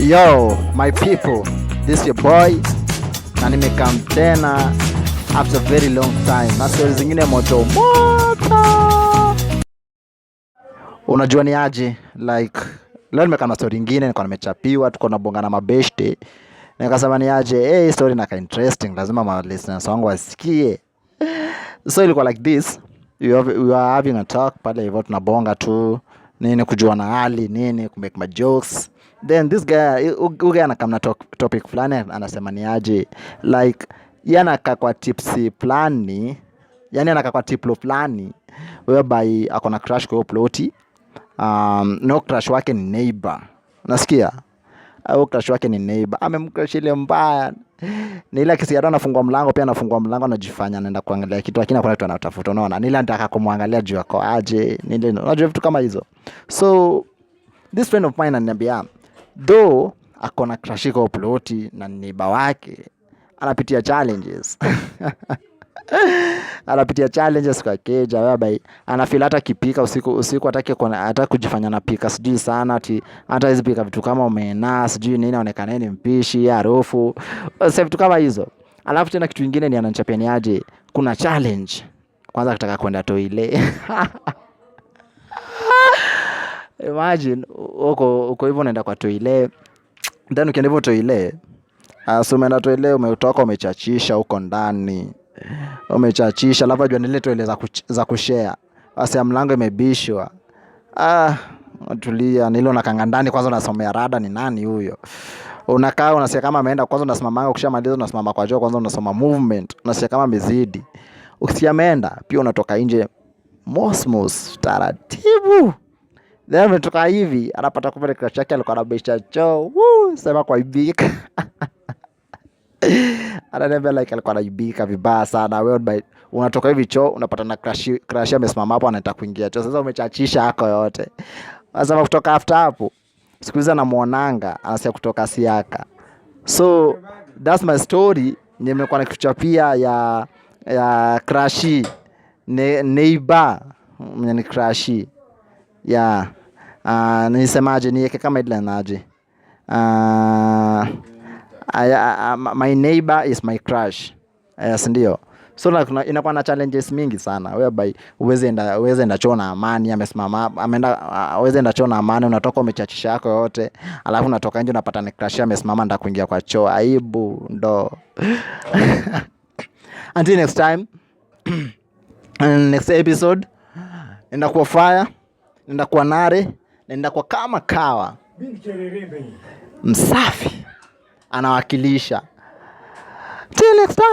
Yo, my people, this your boy na nimekam tena after very long time na stori zingine moto moto. Unajua ni aje, like leo nimekaa na story ingine, nilikuwa nimechapiwa, tuko nabonga na mabeshte, nikasema ni aje, hey, story inakaa interesting, lazima ma listeners wangu wasikie. So ilikuwa like this, we were having a talk pale hivyo, tunabonga tu nini, kujua na hali nini, kumake ma jokes. Then this guy, huyu guy anakam na topic fulani, anasema ni aje, like yeye anakaa kwa tipsy fulani, yani anakaa kwa tiplo fulani whereby ako na crush kwa hiyo ploti. No, crush wake ni neighbor, nasikia au crush wake ni neighbor, amemcrush ile mbaya. Ni ile akisikia tu anafungua mlango, pia anafungua mlango, anajifanya anaenda kuangalia kitu, lakini hakuna kitu anatafuta, unaona. Ni ile anataka kumwangalia juu ako aje, ni ile unajua vitu kama hizo. So this friend of mine ananiambia though ako na crush kwa ploti na ni neighbor wake, anapitia challenges, anapitia challenges kwa keja whereby anafeel hata akipika usiku usiku hataki hataki kujifanya anapika sijui sana, ati hata hawezi pika vitu kama omena sijui nini, aonekane ni mpishi, harufu, sasa vitu kama hizo. Alafu tena kitu ingine ni ananichapia ni aje, kuna challenge kwanza akitaka kwenda toilet. Imagine uko hivyo unaenda kwa toilet, then ukienda hivyo toilet, so umeenda toilet, umetoka umechachisha huko ndani, umechachisha, alafu ajua ni ile toilet za kushare, basi ya mlango imebishwa, ah, tulia, ni ile unakaanga ndani kwanza, unasomea rada ni nani huyo, unakaa unasikia kama ameenda kwanza, unasimamanga, ukishamaliza unasimama kwa choo kwanza, unasoma movement, unasikia kama amezidi. Ukisikia ameenda pia unatoka nje mosmos taratibu. Then ametoka hivi anapata kumbe crush yake alikuwa anabisha choo. Woo, sema kuaibika. Ananiambia like alikuwa anaibika vibaya sana. Wewe unatoka hivi choo unapata na crush amesimama hapo anataka kuingia choo. Sasa umechachisha yako yote. Anasema kutoka after hapo siku hizi anamuonanga, anasema kutoka Siaka. So that's my story. Nimekuwa nikichapia ya crush neighbor mwenye ni crush. Yeah. Nisemaje, niweke kama headline aje? My neighbor is my crush. Yes, ndio. So like, inakuwa na challenges mingi sana whereby huwezi enda choo na amani, amesimama ameenda, huwezi enda choo na amani, unatoka umechachisha yako yote, alafu unatoka nje unapata ni crush amesimama anataka kuingia kwa choo. Aibu ndo. Until next time, next episode, nenda kuwa fire, nenda kuwa nare, nenda kuwa kama kawa msafi, anawakilisha. Till next time.